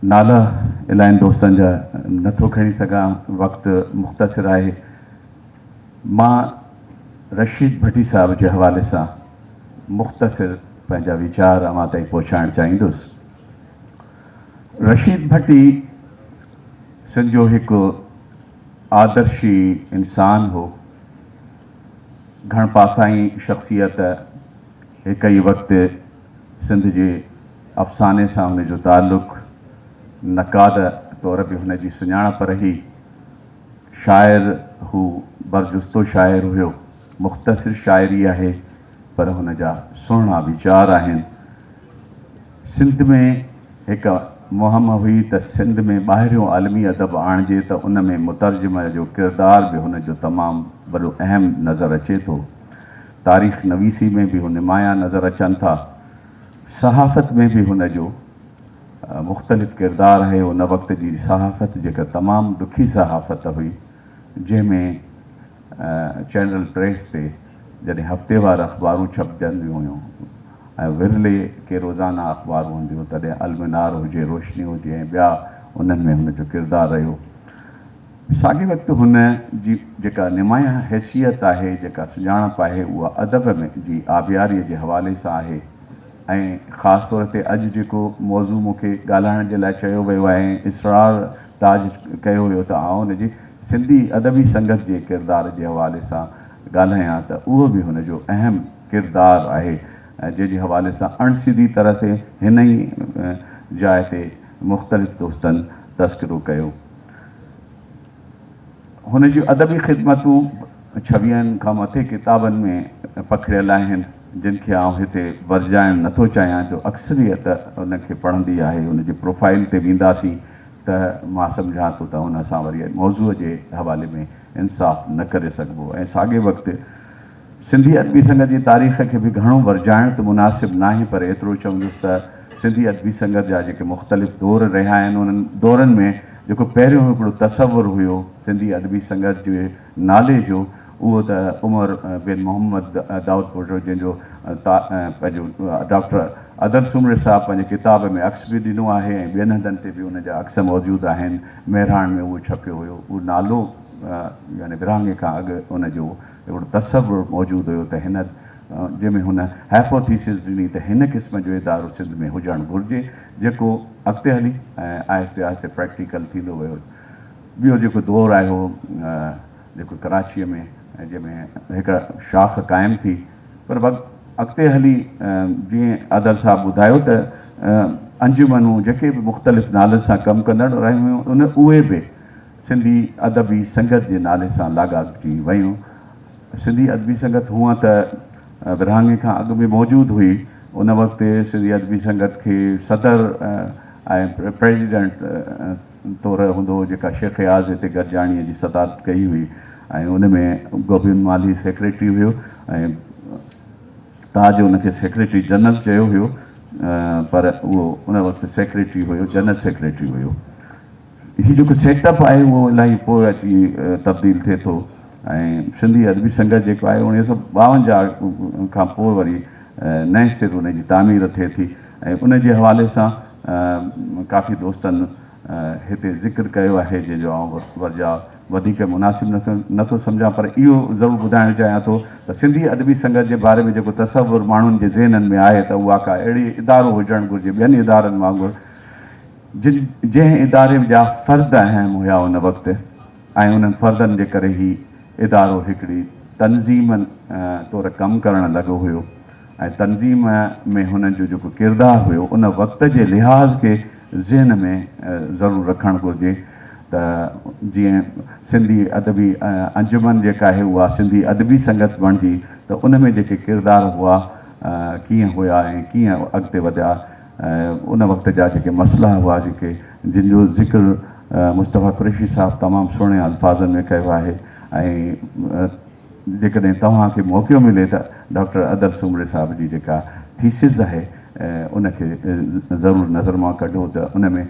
نالا الاهين دوستن جا نٿو کڻي سگهان، وقت مختصر آهي. مان رشيد ڀٽي صاحب جي حوالي سان مختصر پنهنجا ويچار اوهان تائين پهچائڻ چاهيندس. رشيد ڀٽي سنڌ جو هڪ آدرشي انسان هو. گهڻ پاسائين شخصيت، هڪ ئي وقت سنڌ جي افساني سان هن جو تعلق، نقاد طور به هن جي سڃاڻپ رهي. شاعر هو برجستو شاعر هيو. مختصر شاعري آهي پر هن جا سهڻا ويچار آهن. سنڌ ۾ هڪ مهم هئي ته سنڌ ۾ ٻاهريون عالمي ادب آڻجي ته ان ۾ مترجم جو ڪردار به هن جو تمام وڏو اهم نظر اچي ٿو. تاريخ نويسي ۾ به هو نمايان نظر اچن ٿا. صحافت ۾ به هن جو مختلف ڪردار آهي. ان وقت جي صحافت جيڪا تمام ڏکي صحافت هئي جنهن ۾ چينل پريس تي جڏهن هفتيوار اخبارون ڇپجنديون هيون ۽ ورلي ڪي روزانه اخبارون هونديون هيون تڏهن المنار هجي، روشني هجي ۽ ٻيا انهن ۾ هن جو ڪردار رهيو. ساڳئي وقت هن جي جيڪا نمايان حيثيت آهي، جيڪا سڃاڻپ آهي اها ادب ۾ جي آبياريء جي حوالي سان آهي ۽ خاص طور تي اڄ جيڪو موضوع مون کي ڳالهائڻ جي لاء چيو ويو آهي ۽ اصرار تاج ڪيو ويو ته آئون ان جي سنڌي ادبي سنگت جي ڪردار جي حوالي سان ڳالهايان ته اهو به هن جو اهم ڪردار آهي جنهن جي حوالي سان اڻ سڌي طرح تي هن ئي جاء تي مختلف دوستن تذڪرو ڪيو. هن جون ادبي خدمتون ڇويهن کان مٿي ڪتابن ۾ پکڙيل آهن، جن کي آئون هتي ورجائڻ نٿو چاهيان جو اڪثريت ان کي پڙهندي آهي، ان جي پروفائيل تي وينداسين ته مان سمجهان ٿو ته ان سان وري موضوع جي حوالي ۾ انصاف نه ڪري سگهبو ۽ ساڳئي وقت سنڌي ادبي سنگت جي تاريخ کي به گهڻو ورجائڻ ته مناسب ناهي پر ايترو چوندس ته سنڌي ادبي سنگت جا جيڪي مختلف دور رهيا آهن انهن دورن ۾ جيڪو پهريون هڪڙو تصور هيو سنڌي ادبي سنگت جي نالي جو اهو ته عمر بن محمد دائود پوٽو جنهن جو پنهنجو ڊاڪٽر ادل سومري صاحب پنهنجي ڪتاب ۾ عڪس به ڏنو آهي ۽ ٻين هنڌن تي به ان جا عڪس موجود آهن مهراڻ ۾ اهو ڇپيو هيو اهو نالو يعني ورهاڱي کان اڳ ان جو هڪڙو تصور موجود هيو ته هن جنهن ۾ هن هائپوٿيسز ڏني ته هن قسم جو ادارو سنڌ ۾ هجڻ گهرجي جيڪو اڳتي هلي ۽ آهستي آهستي پريڪٽيڪل ٿيندو ويو. ٻيو جيڪو دور آيو جيڪو ڪراچيء ۾ جنهن ۾ هڪ شاخ قائم ٿي پر اڳتي هلي جيئن ادل صاحب ٻڌايو ته انجمنون جيڪي به مختلف نالن سان ڪم ڪندڙ رهيون هيون ان اهي به سنڌي ادبي سنگت جي نالي سان لاڳاپجي ويون. سنڌي ادبي سنگت هونء ته ورهاڱي کان اڳ به موجود هئي. ان وقت سنڌي ادبي سنگت کي صدر ۽ پريزيڊنٽ طور هوندو هو جيڪا شيخ اياز هتي گڏجاڻيء جي صدارت ڪئي هئي ۽ ان ۾ گوبند مالهي سيڪريٽري هيو ۽ تاج ان کي سيڪريٽري جنرل چيو هيو پر اهو ان وقت سيڪريٽري هيو جنرل سيڪريٽري هيو. هي جيڪو سيٽ اپ آهي اهو الاهي پوء اچي تبديل ٿئي ٿو ۽ سنڌي ادبي سنگت جيڪو آهي اوڻيهه سو ٻاونجاهه کان پوء وري نئين سر ان جي تعمير ٿئي ٿي ۽ ان جي حوالي سان ڪافي دوستن هتي ذڪر ڪيو آهي جنهن جو آئون ورجاء وڌيڪ مناسب نٿو سمجهان پر اهو ضرور ٻڌائڻ چاهيان ٿو ته سنڌي ادبي سنگت جي باري ۾ جيڪو تصور ماڻهن جي ذهنن ۾ آهي ته اها ڪا اهڙي ادارو هجڻ گهرجي ٻين ادارن وانگر جن جنهن اداري جا فرد اهم هيا ان وقت ۽ انهن فردن جي ڪري هي ادارو هڪڙي تنظيم طور ڪم ڪرڻ لڳو هيو ۽ تنظيم ۾ هنن جو جيڪو ڪردار هيو ان وقت جي لحاظ کي ذهن ۾ ضرور رکڻ گهرجي ته جيئن سنڌي ادبي انجمن جيڪا آهي اها سنڌي ادبي سنگت بڻجي ته ان ۾ جيڪي ڪردار هئا ڪيئن هيا ۽ ڪيئن اڳتي وڌيا ان وقت جا جيڪي مسئلا هئا جيڪي جن جو ذڪر مصطفيٰ قريشي صاحب تمام سهڻي الفاظن ۾ ڪيو آهي ۽ جيڪڏهن توهان کي موقعو ملي ته ڊاڪٽر ادل سومري صاحب جي جيڪا ٿيسز آهي ان کي ضرور نظر مان ڪڍو ته ان ۾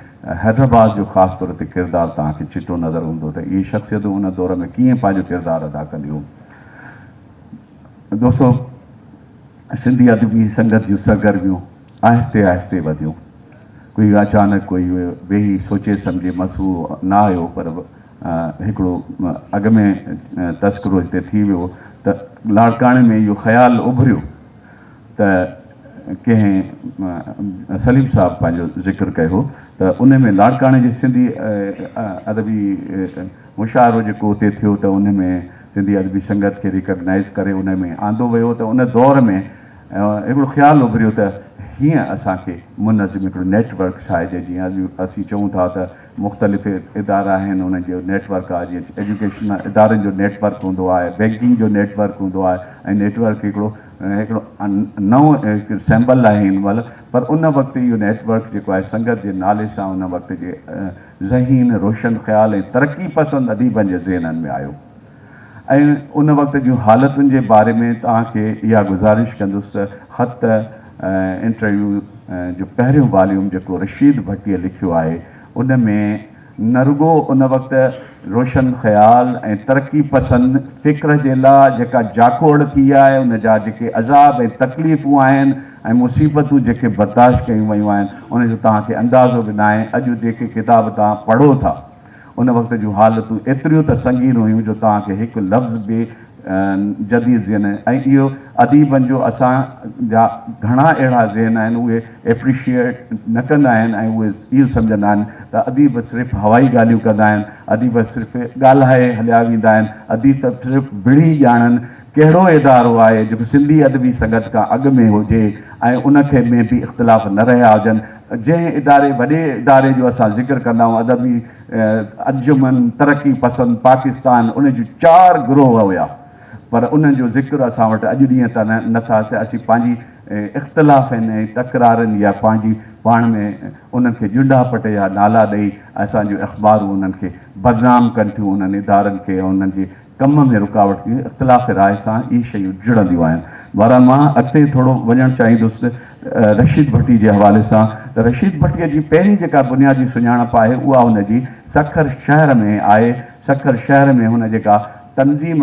حيدرآباد جو خاص طور تي ڪردار توهان کي چٽو نظر ايندو ته اهي شخصيتون ان دور ۾ ڪيئن پنهنجو ڪردار ادا ڪنديون دوستو سنڌي ادبي سنگت جون سرگرميون آهستي آهستي وڌيون. ڪوئي اچانڪ ڪوئي ويهي سوچي سمجهي مسئلو نه آيو پر هڪڙو اڳ ۾ تذڪرو هتي ٿي ويو ته لاڙڪاڻي ۾ اهو خيال اڀريو ته ڪنهن سليم صاحب پنهنجو ذڪر ڪيو هو ته ان ۾ لاڙڪاڻي جي سنڌي ادبي مشاعرو جيڪو اتي ٿيو ته ان ۾ سنڌي ادبي سنگت کي ريڪگنائيز ڪري ان ۾ آندو ويو ته ان دور ۾ هڪڙو خيال اڀريو ته هيئن اسان کي منظم هڪڙو نيٽ ورڪ ٺاهجي جيئن اڄ اسين چئون ٿا ته مختلف ادارا آهن انهن جو نيٽ ورڪ آهي جيئن ايجوڪيشن ادارن جو نيٽ ورڪ هوندو آهي بينڪنگ جو نيٽ ورڪ هوندو آهي ۽ نيٽ ورڪ هڪڙو هڪڙو نئون هڪ سيمبل آهي هن مهل پر ان وقت اهو نيٽ ورڪ جيڪو آهي سنگت جي نالي سان ان وقت جي ذهين روشن خيال ۽ ترقي پسند اديبن جي ذهنن ۾ آيو ۽ ان وقت جون حالتن جي باري ۾ توهان کي اها گذارش ڪندس ته خط انٽرويو جو پهريون واليوم جيڪو رشيد ڀٽيء لکيو آهي ان ۾ نه رڳو ان وقت روشن خيال ۽ ترقي پسند فڪر جي لا جيڪا جاکوڙ ٿي آهي ان جا جيڪي عذاب ۽ تڪليفون آهن ۽ مصيبتون جيڪي برداشت ڪيون ويون آهن ان جو توهان کي اندازو به ناهي اڄ جيڪي ڪتاب توهان پڙهو ٿا ان وقت جون حالتون ايتريون ته سنگين هيون جو توهان کي هڪ لفظ به جديد ذهن ۽ اهو اديبن جو اسان جا گهڻا اهڙا ذهن آهن اهي ايپريشيئيٽ نه ڪندا آهن ۽ اهي اهو سمجهندا آهن ته اديب صرف هوائي ڳالهيون ڪندا آهن اديب صرف ڳالهائي هليا ويندا آهن اديب صرف وڙهي ڄاڻن ڪهڙو ادارو آهي جيڪو سنڌي ادبي سنگت کان اڳ ۾ هجي ۽ ان کي ۾ به اختلاف نه رهيا هجن. جنهن اداري وڏي اداري جو اسان ذڪر ڪندا آهيون ادبي انجمن ترقي پسند پاڪستان ان جون چار گروهه هيا پر انهن جو ذڪر اسان وٽ اڄ ڏينهن تائين نه ٿا ٿئي اسين پنهنجي اختلافن ۽ تڪرارن يا پنهنجي پاڻ ۾ انهن کي ڄنڊا پٽ جا نالا ڏئي اسان جون اخبارون انهن کي بدنام ڪن ٿيون انهن ادارن کي ۽ انهن جي ڪم ۾ رڪاوٽ ٿي، اختلاف راء سان اهي شيون جڙنديون آهن. بهرحال مان اڳتي ٿورو وڃڻ چاهيندس رشيد ڀٽي جي حوالي سان ته رشيد ڀٽي جي پهرين جيڪا بنيادي سڃاڻپ آهي اها هن جي سکر شهر ۾ آهي. سکر شهر ۾ هن جيڪا تنظيم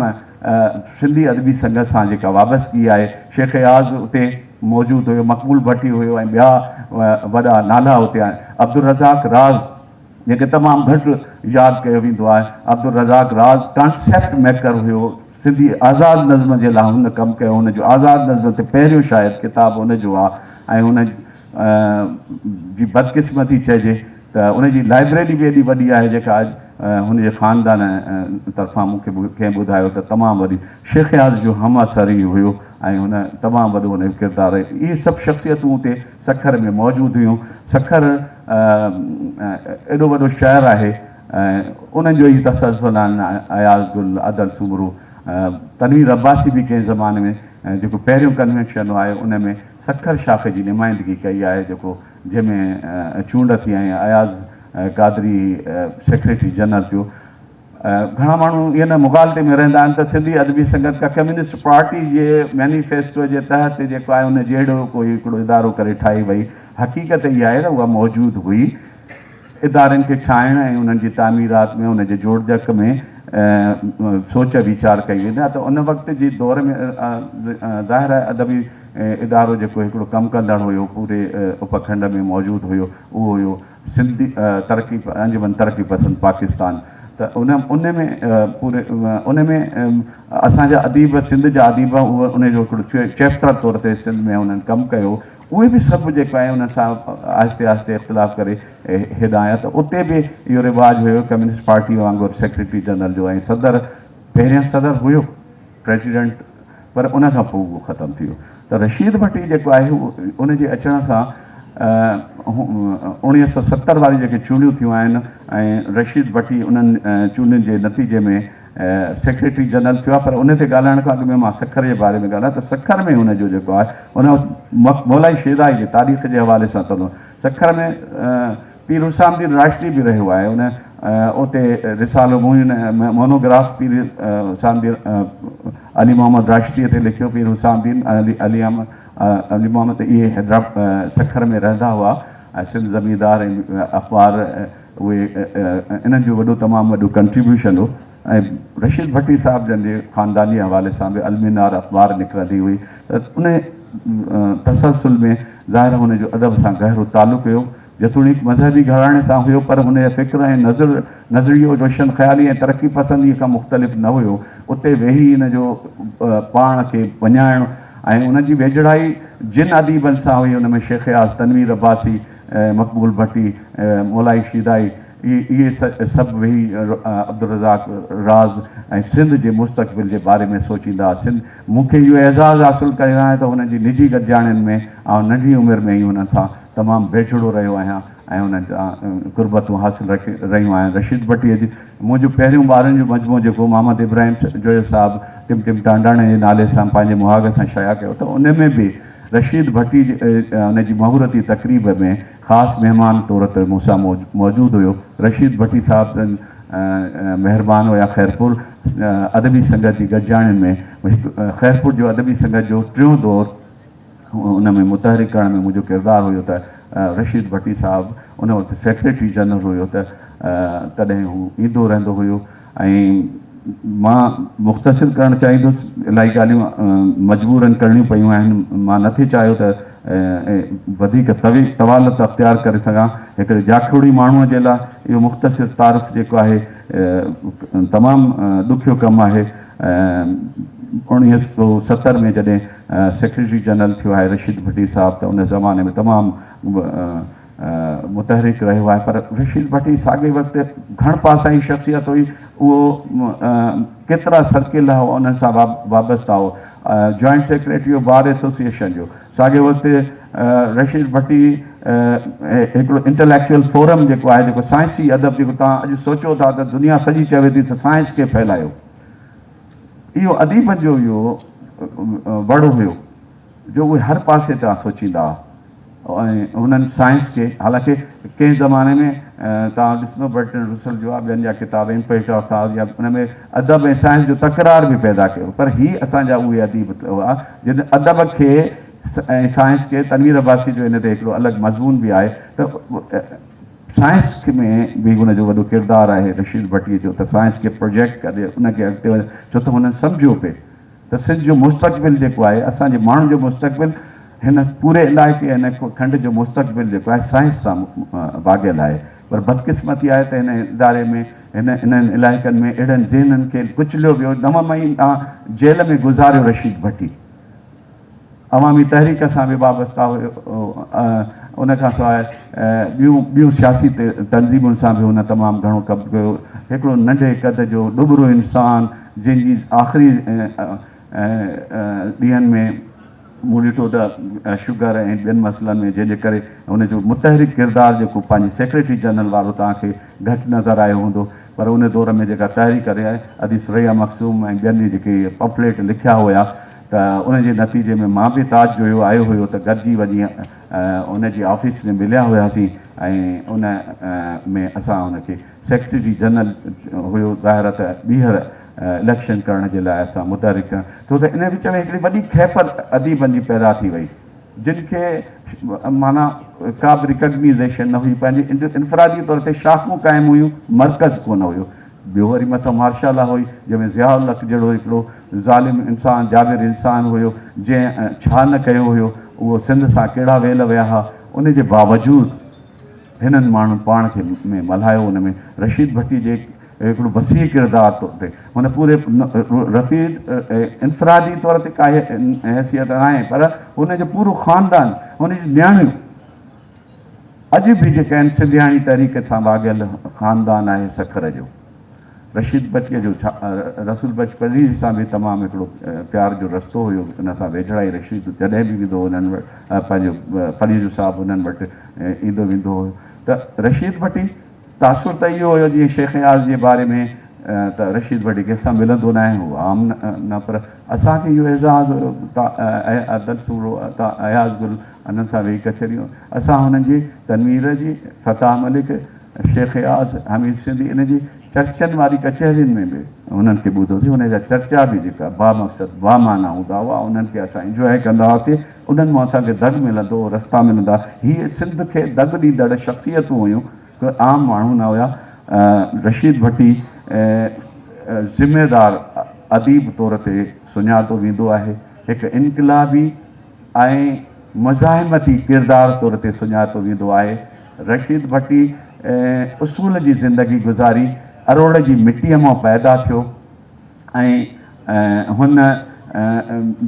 سنڌي ادبي سنگت سان جيڪا وابستگي آهي، شيخ اياز اتي موجود هيو، مقبول ڀٽي هيو ۽ ٻيا وڏا نالا اتي آهن. عبدالرزاق راز جنهن کي تمام گهٽ ياد ڪيو ويندو آهي. عبدالرزاق راز ڪانسيپٽ ميڪر هيو. سنڌي آزاد نظم جي لاء هن ڪم ڪيو. هن جو آزاد نظم تي پهريون شايد ڪتاب ان جو آهي ۽ هن جي بدقسمتي چئجي ته ان جي لائبريري به ايڏي وڏي آهي جيڪا اڄ هن جي خاندان طرفان مون کي ڪنهن ٻڌايو ته تمام وڏي شيخ اياز جو همعصر ئي هيو ۽ هن تمام وڏو هن جو ڪردار رهيو. اهي سڀ شخصيتون اتي سکر ۾ موجود هيون. سکر ايڏو وڏو شهر آهي ۽ انهن جو ئي تسلسل آهن اياز گل، ادل سومرو، تنوير عباسي به ڪنهن زماني ۾ جيڪو پهريون ڪنوينشن آهي ان ۾ سکر شاخ جي نمائندگي ڪئي آهي جيڪو جنهن ۾ چونڊ ٿي ۽ اياز قادري سيڪريٽري جنرل ٿيو. گهڻا ماڻهو ان مغالطي ۾ رهندا آهن ته سنڌي ادبي سنگت ڪا ڪميونسٽ پارٽي جي مينيفيسٽو جي تحت جيڪو آهي ان جهڙو ڪوئي هڪڙو ادارو ڪري ٺاهي وئي. حقيقت اها آهي ته اها موجود هئي. ادارن کي ٺاهڻ ۽ انهن جي تعميرات ۾ ان جي جوڙجڪ ۾ سوچ ويچار ڪئي ويندي آهي ته ان وقت جي دور ۾ ظاهر آهي ادبي ادارو جيڪو هڪڙو ڪم ڪندڙ هيو پوري اپکنڊ ۾ موجود هيو اهو هيو سنڌي ترقي انجمن ترقي پسند پاڪستان ته ان ان ۾ پوري ان ۾ اسان جا اديب سنڌ جا اديب اهي ان جو هڪڙو چيپٽر طور تي سنڌ ۾ انهن ڪم ڪيو اهي به سڀ جيڪو آهي انهن سان آهستي آهستي اختلاف ڪري هيڏانهن آيا ته اتي به اهو رواج هيو ڪميونسٽ پارٽي وانگر سيڪريٽري جنرل جو ۽ صدر پهريان صدر هيو پريزيڊنٽ پر ان کان پوء اهو ختم ٿي ويو ته رشيد ڀٽي جيڪو آهي ان جي اچڻ سان 1970 واريون جيڪي چونڊيون ٿيون آهن ۽ رشيد ڀٽي انهن چونڊين جي نتيجي ۾ سيڪريٽري جنرل ٿيو آهي پر ان تي ڳالهائڻ کان اڳ ۾ مان سکر جي باري ۾ ڳالهايان ته سکر ۾ هن جو جيڪو آهي ان مولائي شيدائي جي تاريخ جي حوالي سان ته سکر ۾ پير حسام الدين راشدي به رهيو آهي. ان اتي رسالو معين مونوگراف پير حسام الدين علي محمد راشديء تي لکيو. پير حسام الدين علي علي محمد اهي حيدرآباد سکر ۾ رهندا هئا ۽ سنڌ زميندار ۽ اخبار اهي انهن جو وڏو تمام وڏو ڪنٽريبيوشن هو ۽ رشيد ڀٽي صاحب جن جي خانداني حوالي سان به المينار اخبار نڪرندي هئي ته ان تسلسل ۾ ظاهر هن جو ادب سان گهرو تعلق هيو. جيتوڻيڪ مذهبي گهراڻي سان هيو پر هن جا فڪر ۽ نظر نظريو روشن خيالي ۽ ترقي پسنديء کان مختلف نه هيو. اتي ويهي هن جو پاڻ کي وڃائڻ ۽ ان جي ويجهڙائي جن اديبن سان هئي ان ۾ شيخ اياز، تنوير عباسي، مقبول ڀٽي، مولائي شيدائي اهي سڀ ويهي عبدالرزاق راز ۽ سنڌ جي مستقبل جي باري ۾ سوچيندا هئا. سنڌ مون کي اهو اعزاز حاصل ڪري رهيو آهيان ته هنن جي نجي گڏجاڻين ۾ آئون ننڍي عمر ۾ ئي هنن سان تمام ويجهڙو رهيو آهيان ۽ انهن سان قربتون حاصل رهيون آهن. رشيد ڀٽيء جي منهنجو پهريون ٻارن جو مجموعو جيڪو محمد ابراهيم جويو صاحب ٽم ٽم ٽانڊاڻي جي نالي سان پنهنجي مهاڳ سان شايع ڪيو ته ان ۾ به رشيد ڀٽي ان جي مهورتي تقريب ۾ خاص مهمان طور تي مون سان موجود هيو. رشيد ڀٽي صاحب جن مهربان هيا. خيرپور ادبي سنگت جي گڏجاڻين ۾ هڪ خيرپور جو ادبي سنگت جو ٽيون دور ان ۾ متحرڪ ڪرڻ ۾ منهنجو ڪردار هيو ته رشيد ڀٽي صاحب ان وقت سيڪريٽري جنرل هيو ته تڏهن هو ايندو رهندو هيو ۽ مان مختصر ڪرڻ چاهيندس الاهي ڳالهيون مجبورن ڪرڻيون پيون آهن مان نٿي چاهيو ته وڌيڪ طوالت اختيار ڪري سگهان هڪڙي جاکوڙي ماڻهوء جي لاء اهو مختصر تعارف جيڪو آهي تمام ڏکيو ڪم آهي 1970 ۾ جڏهن سيڪريٽري جنرل ٿيو آهي رشيد ڀٽي صاحب ته ان زماني ۾ تمام متحرڪ رهيو آهي پر رشيد ڀٽي ساڳئي وقت گهڻ پاسائي شخصيت هئي اهو ڪيترا سرڪل هئا انهن سان وابسته هو جوائنٽ سيڪريٽري هو بار ايسوسيئيشن جو ساڳئي وقت رشيد ڀٽي هڪڙو انٽليڪچوئل فورم جيڪو آهي جيڪو سائنسي ادب جيڪو توهان اڄ سوچو ٿا ته دنيا سڄي چوي ٿي ته سائنس کي ڦهلايو اهو اديبن جو اهو وڙ هيو جو اهي هر پاسي تان سوچيندا هئا ۽ هنن سائنس کي حالانڪه ڪنهن زماني ۾ توهان ڏسندو برٽرنڊ رسل جو آهي ٻين جا ڪتاب امپيڪٽ آف ٿاٽ يا ان ۾ ادب ۽ سائنس جو تڪرار به پيدا ڪيو پر هي اسان جا اهي اديب هئا جن ادب کي ۽ سائنس کي تنوير عباسي جو ان تي هڪڙو الڳ مضمون به آهي ته سائنس ۾ به هن جو وڏو ڪردار آهي رشيد ڀٽي جو ته سائنس کي پروجيڪٽ ڪري ان کي اڳتي وڌائي ڇو ته هنن سمجهيو پئي ته سنڌ جو مستقبل جيڪو آهي اسان جي ماڻهن جو مستقبل هن پوري علائقي ۽ هن کنڊ جو مستقبل جيڪو آهي سائنس سان واڳيل آهي پر بدقسمتي آهي ته هن اداري ۾ هن انهن علائقن ۾ اهڙن ذهنن کي ڪچليو ويو نو مهينا جيل ۾ گذاريو رشيد ڀٽي عوامي تحريڪ سان به وابسته هيو ان کان سواء ٻيون ٻيون سياسي تنظيمن سان به هن تمام گهڻو ڪم ڪيو. هڪڙو ننڍي قد جو ڏٻرو انسان جنهن جي آخري ڏينهن ۾ مون ڏٺو ته شگر ۽ ٻين مسئلن ۾ جنهن جي ڪري هن جو متحرڪ ڪردار جيڪو پنهنجي سيڪريٽري جنرل وارو توهان کي گهٽ نظر آيو هوندو پر ان دور ۾ جيڪا تحريڪ رهي ادي ثريا مخزوم ۽ ٻين جيڪي پمفليٽ لکيا هيا ته ان جي نتيجي ۾ مان به تاج جويو آيو هيو ته گڏجي وڃي ان جي آفيس ۾ مليا هياسين ۽ ان ۾ اسان ان کي سيڪريٽري جنرل هيو ظاهر ته ٻيهر اليڪشن ڪرڻ جي لاء اسان متحرڪ ٿيا ڇو ته ان وچ ۾ هڪڙي وڏي کيپ اديبن جي پيدا ٿي وئي جن کي معنيٰ ڪا به ريڪگنيزيشن نه هئي پنهنجي انفرادي طور تي شاخون قائم هيون مرڪز ڪونه هيو ٻيو وري مٿان مارشل لا هئي جنهن ۾ ضياء الحق جهڙو هڪڙو ظالم انسان جابر انسان هيو جنهن ڇا نه ڪيو هيو اهو سنڌ سان ڪهڙا ويل ويا ها ان جي باوجود هنن ماڻهن پاڻ کي ۾ ملهايو ان ۾ رشيد ڀٽي جي هڪڙو وسيع ڪردار طور تي هن پوري رفيد انفرادي طور تي ڪا حيثيت ناهي پر هن جو پورو خاندان هن جون نياڻيون اڄ به جيڪا آهن سنڌياڻي تحريڪ سان واڳيل خاندان آهي سکر جو رشيد ڀٽيء جو رسول بخش پليجي سان به تمام هڪڙو پيار جو رستو هيو ان سان ويجهڙائي رشيد جڏهن به ويندو هو انهن وٽ پنهنجو پليجو صاحب انهن وٽ ايندو ويندو هو ته رشيد ڀٽي تاثر ته اهو هيو جيئن شيخ اياز جي باري ۾ ته رشيد ڀٽي ڪنهن سان ملندو ناهي هو عام نه پر اسان کي اهو اعزاز هيو ادل سومرو اياز گل انهن سان ويهي ڪچهريون اسان هنن جي تنوير جي فتاح ملڪ شيخ اياز حميد سنڌي انهن جي چرچن واري ڪچهرين ۾ به هنن کي ٻڌوسين انهن جا چرچا به جيڪا بامقصد بامعنيٰ هوندا هئا انهن کي اسان انجواء ڪندا هئاسين انهن مان اسان کي دڳ ملندو هو رستا ملندا هي سنڌ کي دڳ ڏيندڙ شخصيتون هيون ڪو عام ماڻهو نه هيا. رشيد ڀٽي ذميدار اديب طور تي سڃاتو ويندو آهي. هڪ انقلابي ۽ مزاحمتي ڪردار طور تي سڃاتو ويندو آهي. رشيد ڀٽي اصول جي زندگي گذاري، اروڙ جي مٽيء مان پيدا ٿيو ۽ هن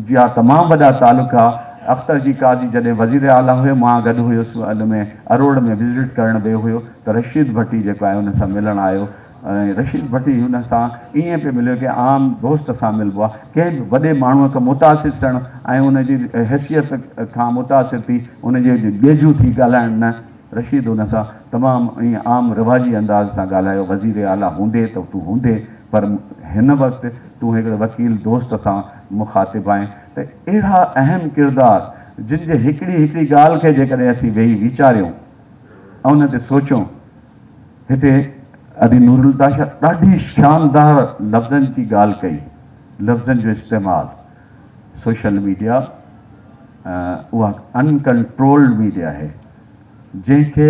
جا تمام وڏا تعلق ها. اختر جي قاضي جڏهن وزير اعليٰ هيو، مان گڏ هيس، ان ۾ اروڙ ۾ وزٽ ڪرڻ ويو هيو ته رشيد ڀٽي جيڪو آهي ان سان ملڻ آيو ۽ رشيد ڀٽي هن سان ائين پئي مليو ڪنهن عام دوست سان ملبو آهي، ڪنهن به وڏي ماڻهوء کان متاثر ٿيڻ ۽ ان جي حيثيت کان متاثر ٿي ان جي ويجهو ٿي ڳالهائڻ نه، رشيد هن سان تمام ائين عام رواجي انداز سان ڳالهايو، وزير اعليٰ هوندي ته تون هوندي پر هن وقت تون هڪڙي وڪيل دوست سان مخاطب آهين ته اهڙا اهم ڪردار جن جي هڪڙي هڪڙي ڳالهه کي جيڪڏهن اسين ويهي ويچاريون ۽ ان تي سوچيون هتي ادي نورالهديٰ شاهه ڏاڍي شاندار لفظن جي ڳالهه ڪئي، لفظن جو استعمال سوشل ميڊيا اها ان ڪنٽرولڊ ميڊيا آهي جنهن کي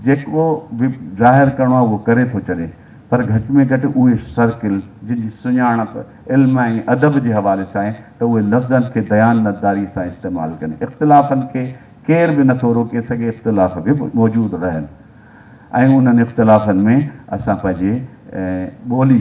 جيڪو به ظاهر ڪرڻو آهي اهو ڪري ٿو ڇڏي پر گهٽ ۾ گهٽ اهي سرڪل جن جي سڃاڻپ علم ۽ ادب جي حوالي سان آهي ته اهي لفظن کي ديانتداري سان استعمال ڪن اختلافن کي ڪير به نٿو روڪي سگهي اختلاف به موجود رهن ۽ انهن اختلافن ۾ اسان پنهنجي ٻولي،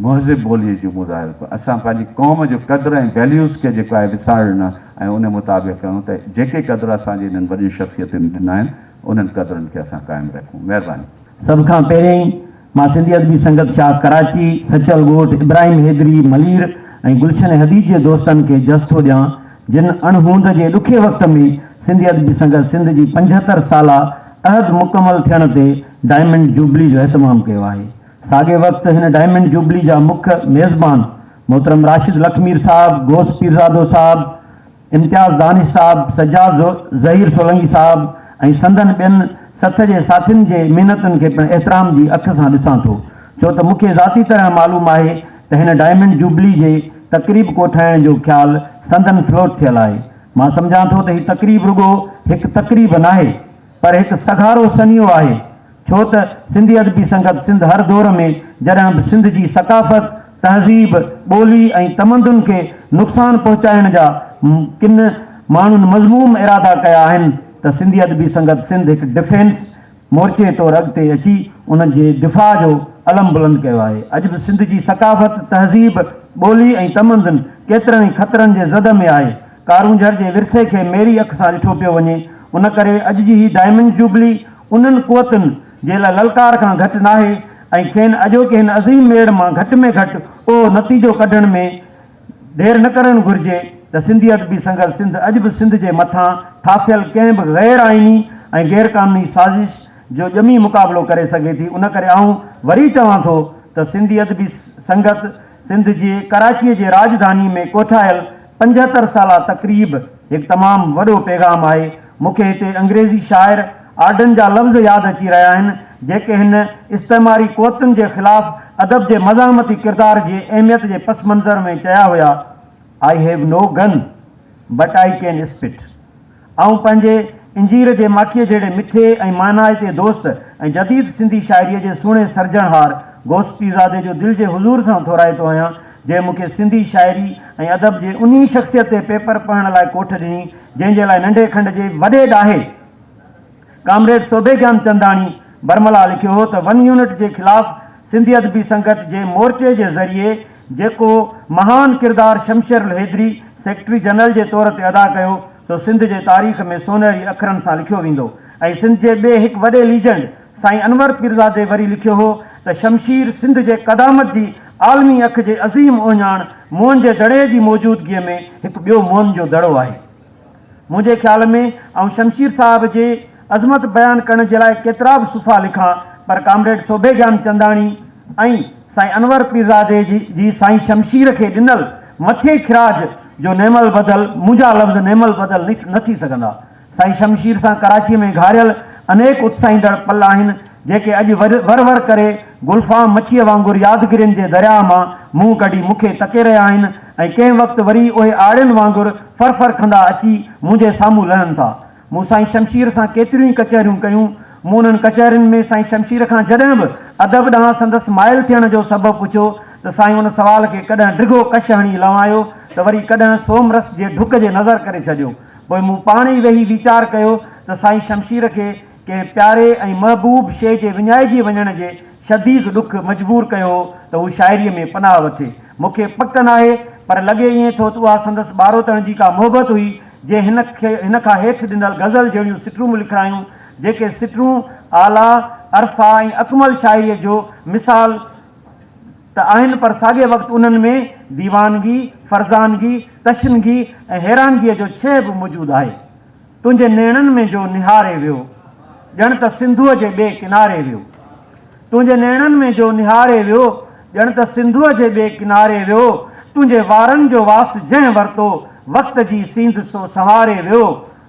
مهذب ٻوليء جو مظاهرو ڪيون. اسان پنهنجي قوم جو قدر ۽ ويليوز کي جيڪو آهي وسارڻ نه ۽ ان مطابق ڪيون ته جيڪي قدر اسان جي انهن وڏين شخصيتن ڏنا آهن انهن قدرن کي اسان قائم رکون. مهرباني. سڀ کان پهريائين مان سنڌي ادبي سنگت شاخ ڪراچي، سچل ڳوٺ، ابراهيم حيدري، ملير ۽ گلشن حديد جي دوستن کي جس ٿو ڏيان جن اڻ هوند جي ڏکي وقت ۾ سنڌي ادبي سنگت سنڌ جي 75 سالا عهد مڪمل ٿيڻ تي ڊائمنڊ جوبلي جو اهتمام ڪيو آهي. ساڳئي وقت هن ڊائمنڊ جوبلي جا مک ميزبان محترم راشد لکمير صاحب، غوث پيرزادو صاحب، امتياز دانش صاحب، سجاد ظهير سولنگي صاحب ۽ سندن ٻين سٿ جي ساٿين جي محنتن کي پڻ احترام جي اک سان ڏسان ٿو. ڇو ته مون کي ذاتي طرح معلوم آهي ته هن ڊائمنڊ جوبلي جي تقريب ڪوٺائڻ جو خيال سندن فلوٽ ٿيل آهي. مان سمجهان ٿو ته هي تقريب رڳو هڪ تقريب ناهي پر هڪ سگهارو سنيهو آهي ڇو ته سنڌي ادبي سنگت سنڌ هر دور ۾ جڏهن به سنڌ جي ثقافت، تهذيب، ٻولي ۽ تمدن کي نقصان پهچائڻ جا ڪن ماڻهن مذموم ارادا ڪيا آهن ته سنڌي ادبي سنگت سنڌ هڪ ڊفينس مورچي طور اڳتي اچي انهن جي دفاع جو علم بلند ڪيو آهي. اڄ به سنڌ جي ثقافت، تهذيب، ٻولي ۽ تمدن ڪيترن ئي خطرن جي زد ۾ آهي. ڪارونجهر جي ورثي کي ميري اک سان ڏٺو پيو وڃي. ان ڪري اڄ جي هي ڊائمنڊ جوبلي انهن قوتن جي لاء للڪار کان گهٽ ناهي ۽ کين اڄوڪي هن عظيم ميڙ مان گهٽ ۾ گهٽ اهو نتيجو ڪڍڻ ۾ دير نه ڪرڻ گهرجي ته سنڌي ادبي سنگت سنڌ اڄ به سنڌ جي مٿان ٿاڦيل ڪنهن به غير آئيني ۽ غير قانوني سازش جو ڄمي مقابلو ڪري سگهي ٿي ان ڪري آئون وري چوان ٿو ته سنڌي ادبي سنگت سنڌ جي ڪراچيء جي راڄڌاني ۾ ڪوٺايل 75 سالا تقريب هڪ تمام وڏو پيغام آهي. مون کي هتي انگريزي شاعر آرڊن جا لفظ ياد اچي رهيا آهن، جيڪي هن استعماري قوتن جي خلاف ادب جي مزاحمتي ڪردار جي اهميت جي پس منظر ۾ چيا هيا، I have no gun, but I can spit. آئون پنهنجي انجير جي ماکيء جهڙي مٺي ۽ مانائتي دوست ۽ جديد سنڌي شاعريء جي سهڻي سرجڻهار غوث پيرزادي جو دل جي حضور سان ٿورائتو آهيان، جنهن مون کي سنڌي شاعري ۽ ادب جي انهي شخصيت تي پيپر پڙهڻ لاء ڪوٺ ڏني، جنهن جي لاء ننڍي کنڊ جي وڏي ڏاهي ڪامريڊ سوڀي گيانچنداڻي برملا لکيو هو ته ون يونٽ جي خلاف سنڌي ادبي سنگت جي مورچي جي ذريعي جيڪو مهان ڪردار شمشير الحيدري سيڪريٽري جنرل جي طور تي ادا ڪيو سو سنڌ جي تاريخ ۾ سونهري اکرن سان لکيو ويندو ۽ سنڌ جي ٻئي هڪ وڏي ليجنڊ سائين انور پيرزادي وري لکيو هو ته شمشير سنڌ جي قدامت جي عالمي اک جي عظيم اهڃاڻ موهن جي دڙي جي موجودگيء ۾ هڪ ٻيو موهن جو دڙو آهي. منهنجي خيال ۾ آئون شمشير صاحب جي عظمت بيان ڪرڻ جي لاء ڪيترا به صفحا لکان پر ڪامريڊ سوڀي گيانچنداڻي ۽ سائين انور پيرزادي جي سائين شمشير کي ڏنل مٿين خراج جو نعم البدل منهنجا لفظ نعم البدل نه ٿي سگهندا. سائين شمشير سان ڪراچيء ۾ گهاريل انيڪ اتساهيندڙ پل آهن، جيڪي اڄ ور ور ڪري گلفام مڇيء وانگر يادگيرين جي درياهه مان منهن ڪڍي مون کي تڪي رهيا آهن ۽ ڪنهن وقت وري اهي آڙين وانگر ڦر ڦر کندا اچي منهنجي سامهون لهن ٿا. مون سائين شمشير سان ڪيتريون ئي ڪچهريون ڪيون. مون انهن ڪچهرين ۾ سائين شمشير کان جڏهن به ادب ڏانهن سندس مائل ٿيڻ جو سبب پڇيو ته سائين ان سوال کي ڪڏهن ڊگهو ڪش هڻي لنوايو ته وري ڪڏهن سوم رس جي ڍڪ جي نظر ڪري ڇڏيو. پوء مون پاڻ ئي ويهي ويچار ڪيو ته سائين شمشير کي ڪنهن پياري ۽ محبوب شيء جي وڃائجي وڃڻ جي شديد ڏک مجبور ڪيو هو ته هو شاعريء ۾ پناهه وٺي. مون کي پڪ ناهي، پر لڳي ائين ٿو ته اها سندس ٻاروتڻ جي ڪا محبت هئي، جنهن هن کي هن کان هيٺ ڏنل غزل جهڙيون سٽون به لکرايون، جيڪي سٽون اعليٰ، ارفع ۽ اڪمل شاعريء جو مثال ته آهن پر ساڳئي وقت انهن ۾ ديوانگي، فرزانگي، تشنگي ۽ حيرانگيء جو ڇيهه به موجود آهي. تنهنجي نيڻن ۾ جو نهاري ويو، ڄڻ ته سنڌوء جي ٻئي ڪناري ويو. تنهنجي نيڻن ۾ جو نهاري ويو، ڄڻ ته سنڌوء جي ٻئي ڪناري ويو. تنهنجي وارن جو واس جنهن ورتو، وقت جي سينڌ سو سنواري ويو.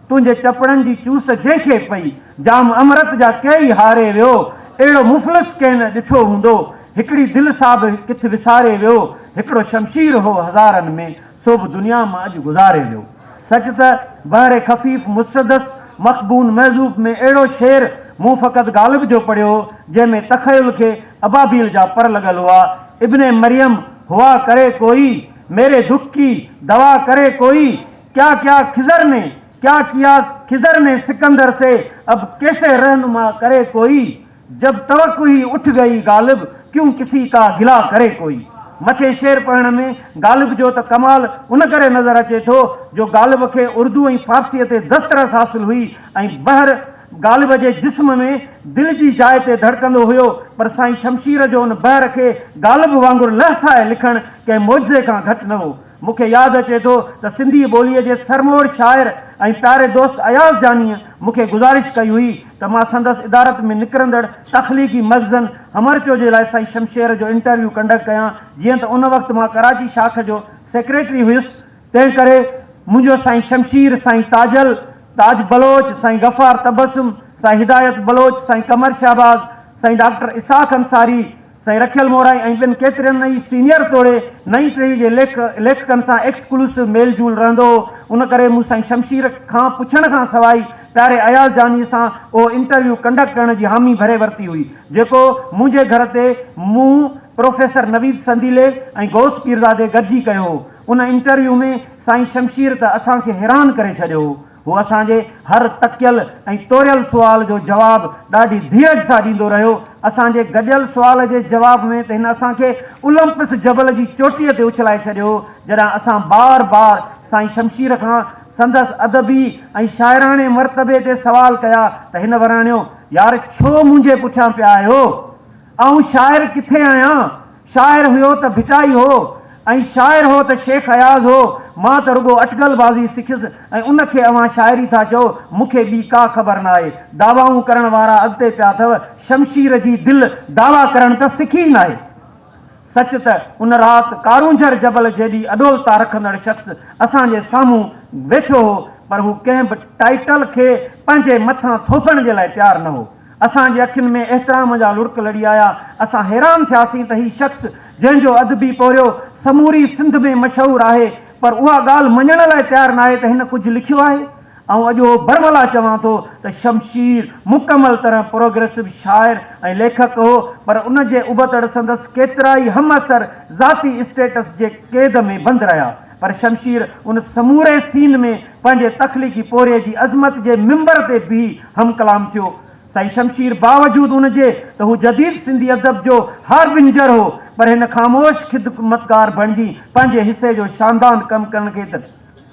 تنهنجي چپڙن جي چوس جنهن کي پئي، جام امرت جا ڪيئي هاري ويو. اهڙو مفلس ڪنهن نه ڏٺو هوندو، هڪڙي دل سا به ڪٿ وساري ويو. هڪڙو شمشير هو هزارن ۾، سو به دنيا مان اڄ گذاري ويو. سچ ته بحر خفيف مسدس مخبون محذوف ۾ اهڙو شعر مون فقط غالب جو پڙهيو هو، جنهن ۾ تخيل کي ابابيل جا پر لڳل هئا. ابن مريم هوا ڪري ڪوئي، ميري دک ڪي دوا ڪري ڪوئي، ڪيا ڪيا خضر ني، ڪيا ڪيا خضر ني سڪندر سي، اب ڪيسي رهنما ڪري ڪوئي. جب توقع هي اٺ گئي غالب ڪيون ڪسي ڪا گلا ڪري ڪوئي. مٿين شعر پڙهڻ ۾ غالب جو ته ڪمال ان ڪري نظر اچي ٿو جو غالب کي اردو ۽ فارسيء تي دسترس حاصل هئي ۽ بحر غالب جي جسم ۾ دل جي جاء تي ڌڙڪندو هيو پر سائين شمشير جو ان بحر کي غالب وانگر لهسائي لکڻ ڪنهن معجزي کان گهٽ نه هو. مون کي ياد اچي ٿو ته سنڌي ٻوليء جي سرموڙ شاعر ۽ پياري دوست اياز جانيء مون کي گذارش ڪئي هئي ته مان سندس ادارت ۾ نڪرندڙ تخليقي مخزن همرچو جي لاء سائين شمشير جو انٽرويو ڪنڊڪٽ ڪيان. جيئن ته ان وقت مان ڪراچي شاخ جو سيڪريٽري هيس، تنهن ڪري منهنجو سائين شمشير، سائين تاجل، تاج بلوچ، سائين غفار تبسم، سائين هدايت بلوچ، سائين قمر شهباز، سائين ڊاڪٽر اسحاق انصاري، سائين رکيل مورائي ۽ ٻين ڪيترين ئي سينيئر توڙي نئين ٽهي جي ليکڪن سان ايڪسڪلوسو ميل جول رهندو هو، ان ڪري مون سائين شمشير کان پڇڻ کان سواء ئي پياري اياز جانيء سان اهو انٽرويو ڪنڊڪٽ ڪرڻ جي حامي ڀري ورتي هئي، جيڪو منهنجي گهر تي مون، پروفيسر نويد سنديلي ۽ غوث پيرزادي گڏجي ڪيو هو. ان انٽرويو ۾ سائين شمشير ته اسان کي حيران ڪري ڇڏيو هو. هو اسان جي هر تڪيل ۽ توريل سوال جو جواب ڏاڍي ڌيرج سان ڏيندو رهيو. اسان جي گڏيل سوال جي جواب ۾ ته هن اسان کي اولمپس جبل جي چوٽيء تي اڇلائي ڇڏيو هو. جڏهن اسان بار بار سائين شمشير کان سندس ادبي ۽ شاعراڻي مرتبي تي سوال ڪيا ته هن وراڻيو، يار ڇو منهنجي پٺيان پيا آهيو؟ آئون شاعر ڪٿي آهيان؟ شاعر هيو ته ڀٽائي هو ۽ شاعر هو ته شيخ اياز هو، مان ته رڳو اٽڪل بازي سکيس ۽ ان کي اوهان شاعري ٿا چئو، مون کي ٻي ڪا خبر ناهي. دعوائون ڪرڻ وارا اڳتي پيا اٿو، شمشير جي دل دعويٰ ڪرڻ ته سکي ئي ناهي. سچ ته ان رات ڪارونجهر جبل جيڏي اڏولتا رکندڙ شخص اسان جي سامهون ويٺو هو، پر هو ڪنهن به ٽائيٽل کي پنهنجي مٿان ٿوپڻ جي لاء تيار نه هو. اسان جي اکين ۾ احترام جا لڙڪ لڙي آيا. اسان حيران ٿياسين ته هي شخص جنهن جو ادبي پورهيو سموري سنڌ ۾ مشهور آهي پر اها ڳالهه مڃڻ لاء تيار ناهي ته هن ڪجهه لکيو آهي. آئون اڄ اهو برملا چوان ٿو ته شمشير مڪمل طرح پروگريسو شاعر ۽ ليکڪ هو پر ان جي ابتڙ سندس ڪيترائي همعصر ذاتي اسٽيٽس جي قيد ۾ بند رهيا. پر شمشير ان سموري سين ۾ پنهنجي تخليقي پورهيي جي عظمت جي منبر تي بيهي هم ڪلام ٿيو. سائين شمشير باوجود ان جي ته هو جديد سنڌي ادب جو هاربنجر هو پر هن خاموش خدمتگار بڻجي پنهنجي حصي جو شاندان ڪم ڪرڻ کي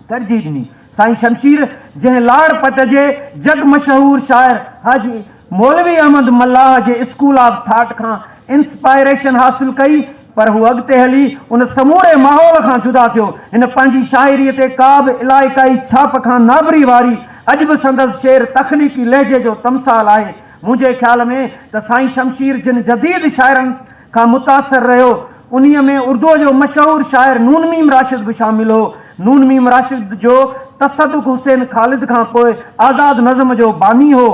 ترجيح ڏني. سائين شمشير جنهن لاڙ پٽ جي جڳ مشهور شاعر حاجي مولوي احمد ملاح جي اسڪول آف ٿاٽ کان انسپائريشن حاصل ڪئي پر هو اڳتي هلي ان سموري ماحول کان جدا ٿيو. هن پنهنجي شاعريء تي ڪا به علائقائي ڇاپ کان نابري واري. اڄ به سندس شعر تخليقي لهجي جو تمثال آهي. منهنجي خيال ۾ ته سائين شمشير جن جديد شاعرن کان متاثر رهيو، انهيء ۾ اردوء جو مشهور شاعر نون ميم راشد به شامل هو. نون ميم راشد جو تصدق حسين خالد کان پوء آزاد نظم جو باني هو.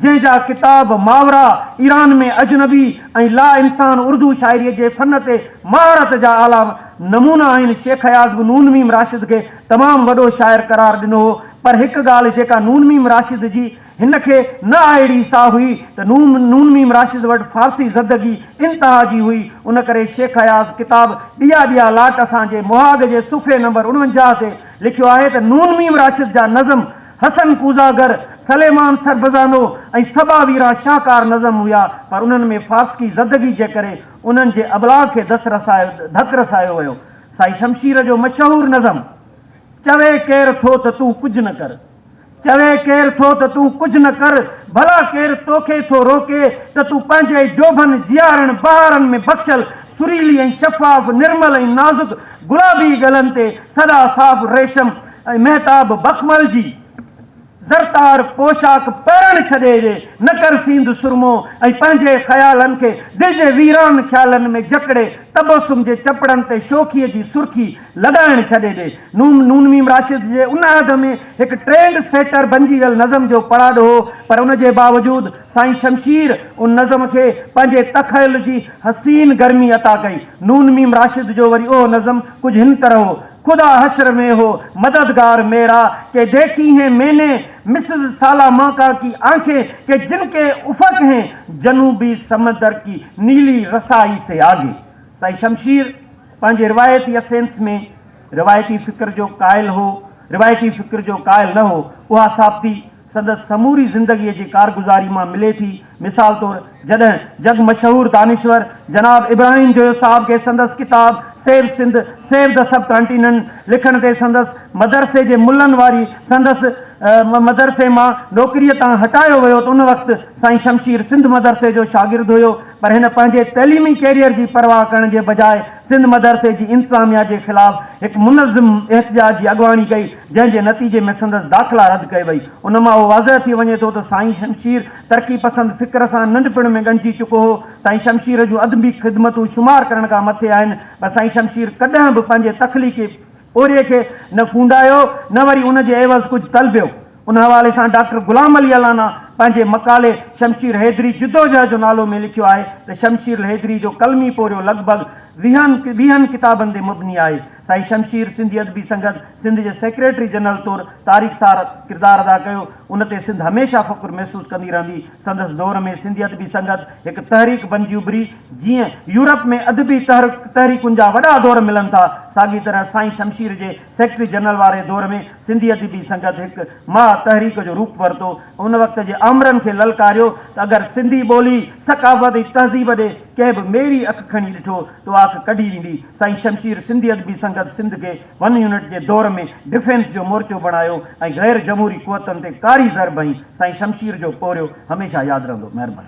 جنهن جا ڪتاب ماورا ايران ۾ اجنبي ۽ لا انسان اردو شاعريء جي فن تي مهارت جا اعليٰ نمونا آهن. شيخ اياز به نون ميم راشد کي تمام وڏو شاعر قرار ڏنو هو، پر هڪ ڳالهه جيڪا نون ميم راشد جي هن کي نه آئڙي سا هئي ته نون ميم راشد وٽ فارسي زدگي انتها جي هئي، ان ڪري شيخ اياز ڪتاب ڏيئا ڏيئا لاٽ اسان جي مهاڳ جي صفحي نمبر 49 تي لکيو آهي ته نون ميم راشد جا نظم حسن ڪوزاگر سليمان سربزانو ۽ صبا ويران شاهڪار نظم هيا، پر انهن ۾ فارسڪي زدگي جي ڪري انهن جي ابلاغ کي دس رسايو ڌڪ رسايو ويو. سائين شمشير جو مشهور نظم چوي ڪير ٿو ته تون ڪجهه نه ڪر. چوي ڪير ٿو ته تون ڪجهه نه ڪر، ڀلا ڪير توکي ٿو روڪي ته تون پنهنجي جوڀن جيارن بهارن ۾ بخشل سريلي ۽ شفاف نرمل ۽ نازڪ گلابي ڳلن تي سدا صاف ريشم ۽ مهتاب بخمل جي زرتار پوشاڪ پهرڻ ڇڏي ڏي، نه ڪر سينڌ سرمو ۽ پنهنجي خيالن کي دل جي ويران خيالن ۾ جڪڙي تبسم جي چپڙن تي شوخيء جي سرخي لڳائڻ ڇڏي ڏي. نون نون ميم راشد جي ان عهد ۾ هڪ ٽرينڊ سيٽر بنجي ويل نظم جو پڙاڏو هو پر ان جي باوجود سائين شمشير ان نظم کي پنهنجي تخيل جي حسين گرمي عطا ڪئي. نون ميم راشد جو وري اهو نظم ڪجهه هن طرح هو، خدا حشر ۾ هو مددگار ميرا ڪي ديکي هين مين ني مسز سالامانڪا ڪي آنکين ڪي جن ڪي افق هين جنوبي سمندر ڪي نيلي رسائي سي آگي. سائين شمشير پنهنجي روايتي اسينس ۾ روايتي فڪر جو قائل هو، روايتي فڪر جو قائل نه هو، اها ثابتي سندس سموري زندگيء جي ڪارگذاري مان ملي ٿي. مثال طور جڏهن جڳ مشهور دانشور جناب ابراهيم جويو صاحب کي سندس ڪتاب save Sindh, save the subcontinent لکڻ تي سندس مدرسي جي ملن واري سندس مدرسي مان نوڪريء تان هٽايو ويو ته ان وقت سائين شمشير سنڌ مدرسي جو شاگرد هيو پر هن پنهنجي تعليمي ڪيريئر جي پرواهه ڪرڻ جي بجاء سنڌ مدرسي جي انتظاميا جي خلاف هڪ منظم احتجاج جي اڳواڻي ڪئي جنهن جي نتيجي ۾ سندس داخلا رد ڪئي وئي. ان مان اهو واضح ٿي وڃي ٿو ته سائين شمشير ترقي پسند فڪر سان ننڍپڻ ۾ ڳنڍجي چڪو هو. سائين شمشير جون ادبي خدمتون شمار ڪرڻ کان مٿي آهن پر سائين شمشير ڪڏهن به پنهنجي تخليقي پورهيي کي نه ڦونڊايو نه وري ان جي عيوض ڪجهه طلبيو. ان حوالي سان ڊاڪٽر غلام علي الانا پنهنجي مقالي شمشير حيدري جدوجهد جو نالو ۾ لکيو آهي ته شمشير الحيدري جو قلمي پورهيو لڳ ڀڳ ويهن ويهن ڪتابن تي مبني آهي. سائين شمشير سنڌي ادبي سنگت سنڌ جي سيڪريٽري جنرل طور تاريخ سار ڪردار ادا ڪيو، ان تي سنڌ هميشه فخر محسوس ڪندي رهندي. سندس دور ۾ سنڌي ادبي سنگت هڪ تحريڪ بنجي اڀري، جيئن يورپ ۾ ادبي تحريڪن جا وڏا دور ملن ٿا، ساڳي طرح سائين شمشير جي سيڪريٽري جنرل واري دور ۾ سنڌي ادبي سنگت هڪ مها تحريڪ جو روپ ورتو ۽ ان وقت جي آمرن کي للڪاريو ته اگر سنڌي ٻولي، ثقافت ۽ تهذيب ڏي ڪنهن به ميري اک کڻي ڏٺو ته اها اک ڪڍي ويندي. سائين شمشير سنڌي ادبي سنگت سنڌ کي ون يونٽ جي دور ۾ ڊفينس جو مورچو بڻايو ۽ غير جمهوري قوتن تي ڪاري ضرب هنئي. سائين شمشير جو پورهيو هميشه ياد رهندو. مهرباني.